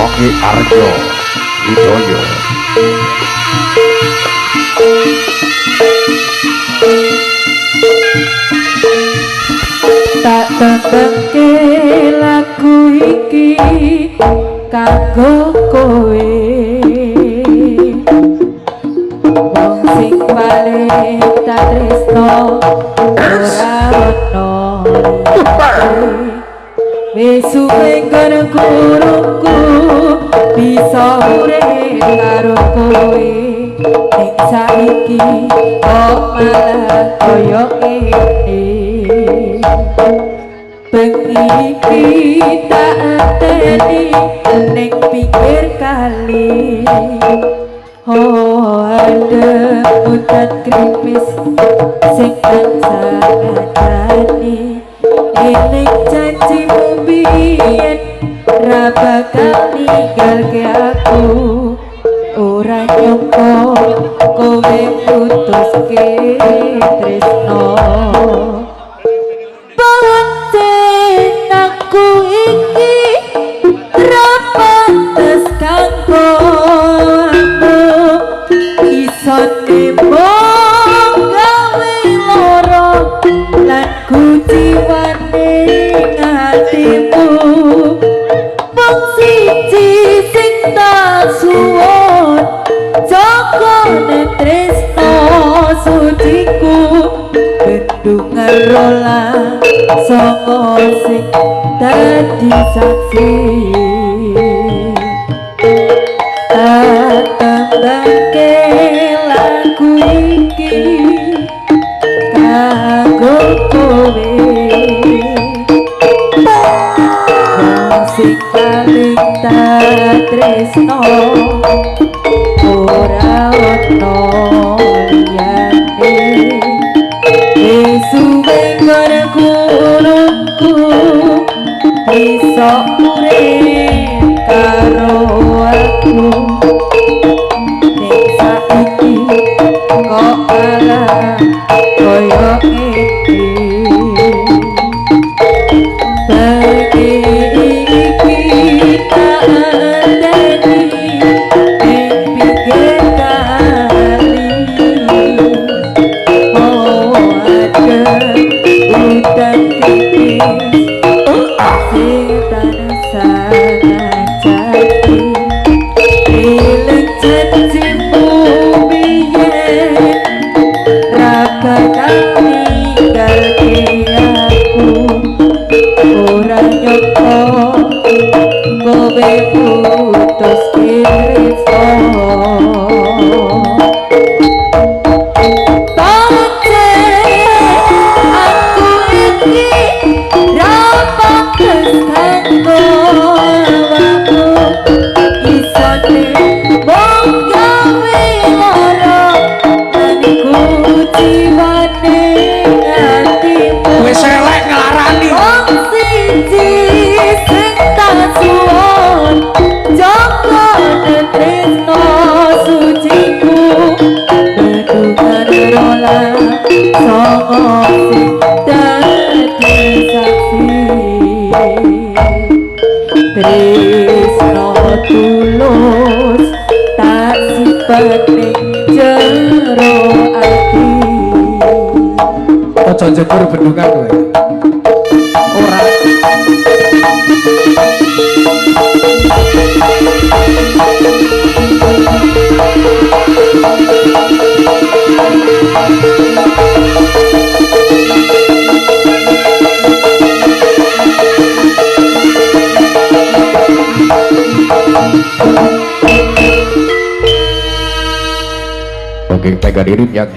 Oki Arjo Widoyo. Tak tembangke lagu iki kanggo kowe, wong sing paling tak tresno ora ono liyane. Wis suwe nggon-nggonku bisa urip karo kowe, ning saiki kok malah koyo ngene. Bengi iki tak enteni ning pinggir kali, oh ada udan krimis sing tansah ngandani. Eling janjimu biyen ra bakal ninggalke aku, ora nyangka kowe putuske tresno. Pancen aku iki ra pantes kanggo aku, isone mung gawe lara lan kuciwane atimu. Mung siji sing tak suwun, jagane tresno suciku, bendungan rola songo sing dadi saksi. Tak tembangke lagu iki kanggo kowe, wong sing paling tak tresno ora ono liyane. Wis suwe nggon-nggonku bisa urip karo aku, ning saiki kok malah koyo ngene. Bengi iki tak enteni ning pinggir kali, oh ada udan krimis sing tansah ngajari. Eling janjimu biyen ra bakal ninggalke aku, ora nyangka kowe putuske tresno. Pancen aku iki ra pantes kanggo awakmu, isone mung gawe lara lan kuciwane atimu. Wis elek nglarani. Wong siji sing tak suwun, jagane tresno suciku, bendungan rola songo sing dadi saksi. Tresno tulus tak simpen ning jero ati. Aja njegur bendungan kowe. Ora. Oke, pegang diri yang